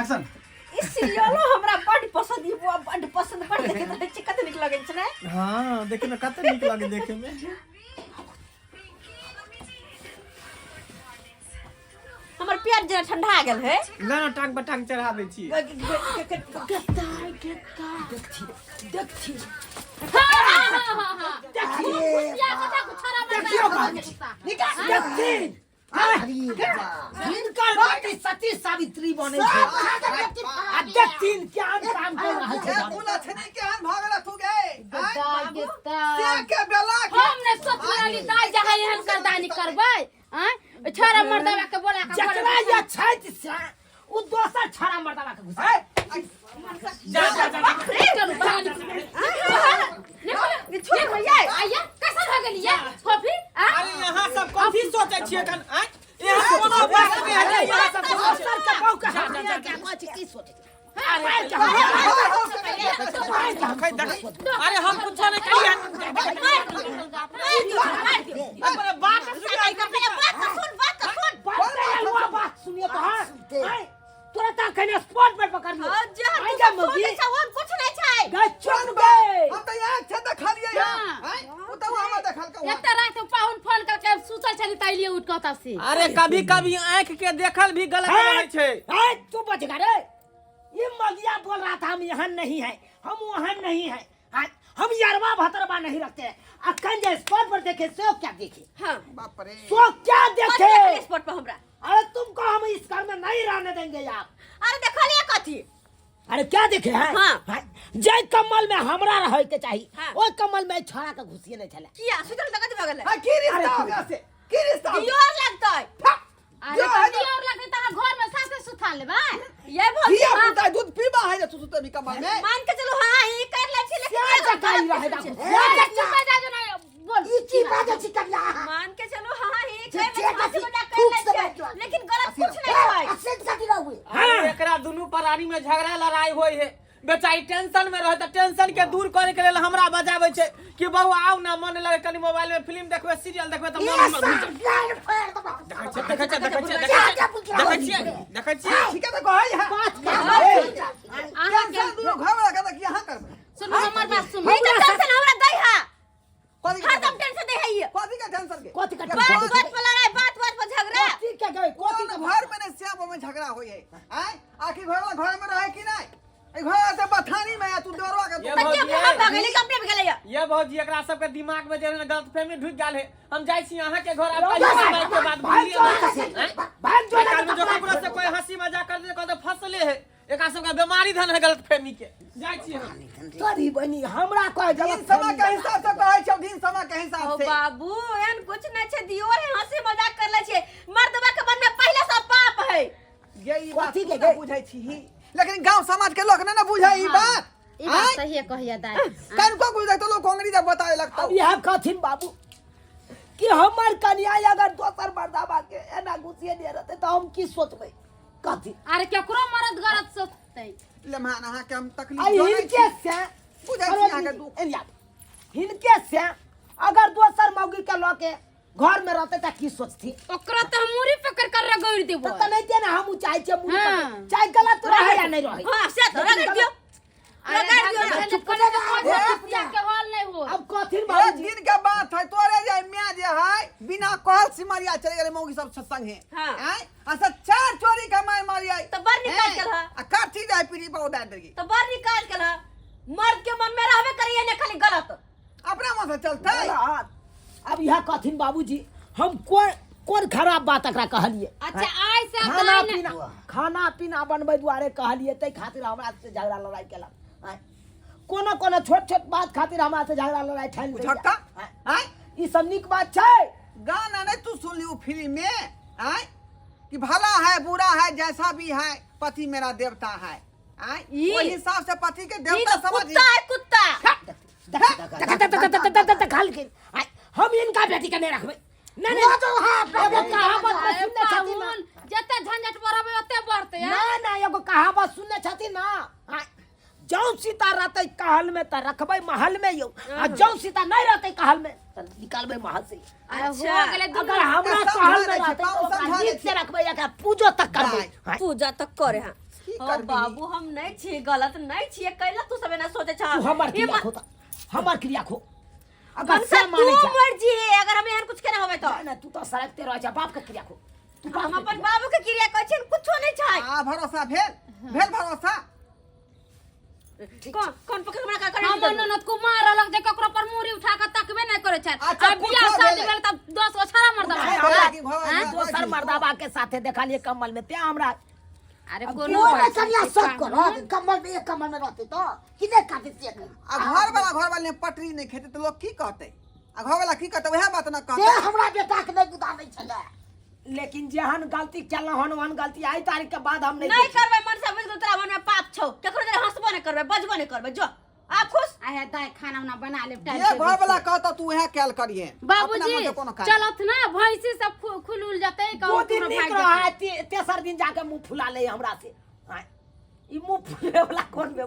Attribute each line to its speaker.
Speaker 1: Action.
Speaker 2: ई सीरियलो हमरा बड पसंद ई बुआ, बड पसंद, बड देखैत रहै छी, कते नीक लगै छै ने।
Speaker 1: हाँ, देखे में कते नीक लागे देखे में।
Speaker 2: हमर पेट जेना ठंडा गेल है।
Speaker 1: ना ना, टांग पर टांग चढ़ा दै छी।
Speaker 3: देखছি।
Speaker 4: देखियो बाबूजी,
Speaker 3: देखथिन हिनकर बेटी सती सावित्री बनै छै आ देखथिन केहन काम कर रहल छै।
Speaker 1: कोना छनी केहन भऽ गेल तू गे?
Speaker 4: दाइ गेता।
Speaker 1: से के बेला के
Speaker 4: हम ने सोचने रहली दाइ जहाँ एहन करदानी करबै आँय, ओइ छोरा मर्दवा के बोला के
Speaker 3: जकरा ये छथि से उ दोसर छड़ा मर्दवा के घुसा।
Speaker 1: जा जा जा।
Speaker 4: चलू बाहर निकलो।
Speaker 2: छोड़ भैया।
Speaker 4: आइया कैसे भऽ गेलियै फोफी आँ?
Speaker 1: अरे यहाँ सब कथी सोचै छियै एखन आँय? यहाँ कोनो बात नहि है जे यहाँ सब सोचै
Speaker 3: दोसर के बहु के हम के कहै छी की सोचै छी? मारि के हम मारि के हम।
Speaker 1: देखै देखै, अरे हम कुछो नहि कहियै। अपने बात
Speaker 2: बात तो सुन, बात तो सुन।
Speaker 3: बात हुआ, बात सुनिए तो। हाँ आय, तोरा ता कने स्पॉट पर पकड़ लियो।
Speaker 2: हाँ, जे हम
Speaker 3: आइ
Speaker 2: तू
Speaker 3: जा
Speaker 2: सब
Speaker 3: मौगी।
Speaker 2: सोचै छौ, हम कुछ नहीं छै।
Speaker 3: गए चुप गए।
Speaker 1: हम तऽ यहाँ छै देखलियै।
Speaker 4: हाँ।
Speaker 1: आँय, ओ तऽ हमरा देखलकै वहाँ।
Speaker 4: एते राति में पाहुन फोन करके सुतल छली त अइलियै उठ कऽ तब से।
Speaker 1: अरे कभी कभी आँख के देखल भी गलत रहै छै।
Speaker 3: ए, तू बच गया रे। ये मगिया बोल रहा था हम यहाँ नहीं है, हम वहाँ नहीं है। हाँ, हम यरवा भतरवा नहीं रखते हैं। अखन जे स्पॉट पर देखे सो क्या देखे?
Speaker 2: हाँ।
Speaker 1: बाप रे।
Speaker 3: सो क्या
Speaker 2: कथी
Speaker 3: देखे?
Speaker 2: देखली स्पॉट पर हमरा?
Speaker 3: अरे तुमको हम इस घर में नहीं रहने देंगे यार।
Speaker 2: अरे देखलिए कथी?
Speaker 3: अरे क्या देखे हैं?
Speaker 2: हाँ।
Speaker 3: जय कमल में हमरा रहे के चाहिए,
Speaker 2: हाँ।
Speaker 3: ओइ कमल में छड़ा के घुसिए नहीं छले।
Speaker 2: किया सुतल त कथी भऽ गेलै?
Speaker 1: हाँ, की रिश्ता हो गया से? की रिश्ता हो गया?
Speaker 2: दियोर लगतै।
Speaker 4: अरे
Speaker 1: जो है
Speaker 4: तऽ दियोर लगतै तऽ अहाँ घर में सासे सुता लेबै।
Speaker 2: ये भौजी।
Speaker 1: धिया
Speaker 2: हाँ,
Speaker 1: पुता दूध पीबा है जे तू सुते भी कमल में।
Speaker 2: मान के चलू हाँ ई कर ले छी, लेकिन
Speaker 3: क्या
Speaker 2: ये
Speaker 3: जकाई
Speaker 2: गलत
Speaker 3: रहे
Speaker 2: कुछ
Speaker 3: दा?
Speaker 2: छै।
Speaker 4: ए, चुप जा जो ना बोल।
Speaker 5: ई की बाजै छी कनिया?
Speaker 2: मान के चलू हाँ ई
Speaker 5: जे
Speaker 2: कर ले
Speaker 5: जे
Speaker 2: हंसी
Speaker 5: कथी
Speaker 2: मजाक कर
Speaker 5: थूक
Speaker 2: ले
Speaker 5: से
Speaker 2: छियै,
Speaker 5: बाजि रहल।
Speaker 2: लेकिन गलत कुछ नहीं छै।
Speaker 5: असेंट कथी रहू?
Speaker 1: अरे एकरा दुनू प्राणी में झगड़ा लड़ाई होय है, बेचारी टेंशन में रहे, त टेंशन के दूर करे के लेल हमरा बजाबै छै कि बौआ आउ ना, मन लगे कनी मोबाइल में फिल्म देखबै, सीरियल देखबै त मन हमर घुसि जायत। देखै छियै, देखै छियै, देखै छियै, देखै छियै, देखै छियै।
Speaker 6: ठीके तऽ कहै है।
Speaker 3: बात कर।
Speaker 4: अहाँ के
Speaker 6: टेंशन दुनू घर वाला के तऽ की अहाँ करबै?
Speaker 4: सुनू, हमर बात सुनू।
Speaker 2: ई तऽ टेंशन हमरा दै है।
Speaker 6: कथी के
Speaker 2: हरदम
Speaker 6: टेंशन?
Speaker 2: टेंशन दै है ई।
Speaker 6: कथी के टेंशन के?
Speaker 3: कथी के
Speaker 2: बात
Speaker 3: टेंशन?
Speaker 2: बात पर लड़ाई, बात बात पर झगड़ा।
Speaker 3: कथी के गए, कथी
Speaker 6: कोन
Speaker 3: के?
Speaker 6: घर में ने श्याम में झगड़ा होई है? आय आखिर घर वाला घर में रहे कि नहीं? ए घर से बथानी में आ तू डरवा के
Speaker 1: ये
Speaker 2: तऽ के
Speaker 1: भौजी,
Speaker 2: हम भऽ गेली कम्प्लीट गेलै।
Speaker 1: ये भौजी, एकरा सबके दिमाग में जे है ना गलतफहमी ढुक गेल है। हम जाइ छी अहाँ के घर, आब कहियो हमरा के बात
Speaker 3: भाग
Speaker 1: बुझलियै
Speaker 3: जो
Speaker 1: ना?
Speaker 3: एतऽ से।
Speaker 1: आँय?
Speaker 3: भाग जो
Speaker 1: एक
Speaker 3: एतऽ
Speaker 1: आदमी जो
Speaker 3: से।
Speaker 1: ककरो से कोई हंसी मजाक कर दे कहते फसले है। एकरा सबके बीमारी धन है गलतफहमी के। जाइ छी हम।
Speaker 3: तोरी बनी हमरा कहे
Speaker 6: दिन
Speaker 3: गलत
Speaker 6: समय के हिसाब से कहै छौ, दिन समय के
Speaker 2: ओ
Speaker 6: हिसाब से।
Speaker 2: बाबू, एहन कुछ नहीं छै। दियोर है, हंसी मजाक कर ले छै। मर्दवा के मन में पहले से पाप है।
Speaker 6: ये ई बात
Speaker 3: कथी
Speaker 6: तू
Speaker 3: के
Speaker 6: तऽ
Speaker 3: गे?
Speaker 6: बुझै छी, लेकिन गांव समाज के लोग ने ने बुझै ई बात।
Speaker 4: ई बात
Speaker 6: आँय?
Speaker 4: सहिए कहिया दाइ।
Speaker 6: कनको बुझै तो लोग अंग्रेजी बताए लगतौ।
Speaker 3: अब यह कहथिन बाबू कि हमर कनिया अगर दोसर मर्दाबा के एना घुसिए दिए रहते तऽ हम की सोचबै कथी?
Speaker 4: अरे केकरो मरद गलत सोचतै?
Speaker 6: लेमान अहाँ के हम तकलीफ
Speaker 3: आ
Speaker 6: दऽ नै
Speaker 3: हिनके
Speaker 6: छी।
Speaker 3: से
Speaker 6: बुझै छी अहाँ के दुख।
Speaker 3: एलिया, हिनके से अगर दोसर मौगी के लऽ के घर में रहते तऽ की सोचती?
Speaker 4: ओकरा तऽ हम मुड़ी पकड़ कर रगड़ देबो।
Speaker 3: तऽ नहि ने हम चाहे छियै मुड़ी
Speaker 4: हाँ।
Speaker 3: पकड़, चाहे गलत रहे या नहीं रहे।
Speaker 2: हाँ से तो रगड़ दियो,
Speaker 4: अरे
Speaker 2: रगड़ दियो ना।
Speaker 4: चुप कर जा, के हॉल नहीं हो।
Speaker 3: अब कथिन
Speaker 6: एक
Speaker 3: बाबूजी?
Speaker 6: दिन के बात है, तोरे जे माय जे है बिना कहल सिमरिया चले गेले मौगी सब संगे।
Speaker 2: हाँ।
Speaker 6: आँय? आ सब चार चोरी के माय मारी आई
Speaker 2: तऽ बड़ निकाल के
Speaker 6: आ काठी जाय पीढ़ी पर उतार देगी।
Speaker 2: तो बड़ निकाल के लहा। मर्द के मन में रहबे करिए ने खाली गलत।
Speaker 6: अपना मन से चलते।
Speaker 3: गलत। अब यह कथिन बाबूजी, हम कोन कोन खराब बात एकरा कहलिए?
Speaker 4: अच्छा आइ से
Speaker 3: खाना
Speaker 4: दाइ ने-
Speaker 3: पीना, खाना पीना बनबै दुआरे कहलिए, ताहि खातिर हमरा से झगड़ा लड़ाई केलक। आँय? कोनो कोनो छोट छोट बात खातिर हमरा से झगड़ा लड़ाई ठानि दैया।
Speaker 6: झटका?
Speaker 3: आँय?
Speaker 6: आँय?
Speaker 3: ई सब नीक बात छै?
Speaker 6: गाना नहीं तू सुन ली वो फिल्म में आय कि भला है बुरा है जैसा भी है पति मेरा देवता है। आय
Speaker 2: ई-
Speaker 6: ओहि हिसाब से पति के
Speaker 2: ई
Speaker 6: देवता
Speaker 2: तो
Speaker 6: समझ।
Speaker 2: कुत्ता है, कुत्ता।
Speaker 3: देख देख देख देख देख देख देख खाल के। आँय, हम इनका बेटी के नहीं रखबै। नहीं नहीं, एगो कहावत में
Speaker 4: अरे
Speaker 3: सुनने छथिन ना?
Speaker 4: पाहुन, जते झंझट बढ़बै ओते बढ़तै।
Speaker 3: ना ना, एगो कहावत सुनने छथिन ना? आँय, जौं सीता रहतै कहल में तऽ रखबै महल में यौ, आ जौं सीता नहीं रहतै कहल में तऽ निकालबै महल से।
Speaker 4: अरे हो
Speaker 2: अच्छा।
Speaker 4: गेलै दुनू।
Speaker 3: अगर हमरा
Speaker 6: समझा
Speaker 3: कहल में
Speaker 6: दै छी,
Speaker 3: रहतै तऽ
Speaker 6: पाहुन
Speaker 3: ओकरा
Speaker 6: समझा दै
Speaker 3: नीक से रखबै, एकरा पूजो तक करबै।
Speaker 6: दाइ।
Speaker 3: आँय,
Speaker 2: पूजा तक करे। हाँ।
Speaker 6: की
Speaker 2: हो
Speaker 6: करबी
Speaker 2: बाबू, हम नहीं छियै गलत, नहीं छियै। कैला तू सब एना सोचे छ?
Speaker 3: तू हमर
Speaker 2: ई
Speaker 3: क्रिया खो त, हमर क्रिया खो। अगर
Speaker 2: मनसा
Speaker 3: से माने
Speaker 2: तू
Speaker 3: जा
Speaker 2: मर जी है अगर हम एहन कुछ केना होबे तो।
Speaker 3: ना, ना, तू तो सड़कते रह जा, बाप के क्रिया खो तू, बाप
Speaker 2: हम
Speaker 3: के
Speaker 2: अपन
Speaker 3: क्रिया।
Speaker 2: बाबू के क्रिया कहै छियन, कुछो नहीं छै।
Speaker 6: आ भरोसा भेल? भेल भरोसा?
Speaker 2: कौन कौन पकड़ हमरा का
Speaker 4: हमर ननद को मारलक जे ककरो पर मुरी उठा के तकबे नहीं करे छै।
Speaker 6: अच्छा,
Speaker 4: आ बियाह
Speaker 6: कुछो
Speaker 4: शादी
Speaker 6: भेलै।
Speaker 4: भेल तब 10 गो छाड़ा मर्दबा।
Speaker 3: नहीं,
Speaker 6: घर
Speaker 3: हमरा-
Speaker 6: की घर
Speaker 4: आँय?
Speaker 3: दोसर मर्दाबा के साथे देखा लिए कम्बल में ते हमरा।
Speaker 4: अरे
Speaker 3: अब
Speaker 4: कोनो
Speaker 5: ओ
Speaker 4: बात
Speaker 5: नहीं कनिया
Speaker 4: नहीं,
Speaker 5: सब
Speaker 4: कानून।
Speaker 5: कर कम्बल में, एक कम्बल में रहते तो कि नहीं काटे से?
Speaker 6: आ घर वाला, घर वाले पटरी नहीं खेते तो लोग की कहते? आ घर वाला की कहते? वएह बात न
Speaker 5: ते
Speaker 6: कहते।
Speaker 5: हमरा बेटा के नहीं गुदानै छले।
Speaker 3: लेकिन जेहन गलती केलहुँ हन ओहन गलती आई तारीख के बाद हम नहीं
Speaker 2: नहीं
Speaker 3: देखी।
Speaker 2: करबै। मन से बुझ गेल, तोरा मन में पाप छौ। केकरो जरे हंसबो नहीं करबै, बजबो नहीं करबै। जो आप खुश
Speaker 4: आहे दाय, खाना उना बना ले टाइम
Speaker 6: जे
Speaker 4: से।
Speaker 6: घर वाला कहता तू वएह कैल करिहे। अपना
Speaker 4: बाबूजी
Speaker 6: मन से कोनो काज।
Speaker 4: चलत ना, भैंसी सब खुल उल जतै।
Speaker 3: दो दिन नीक रहा है, तेसर दिन जाके मुंह फुला ले हमरा से। आँय, ई मुंह फुले वाला कोन बेमारी?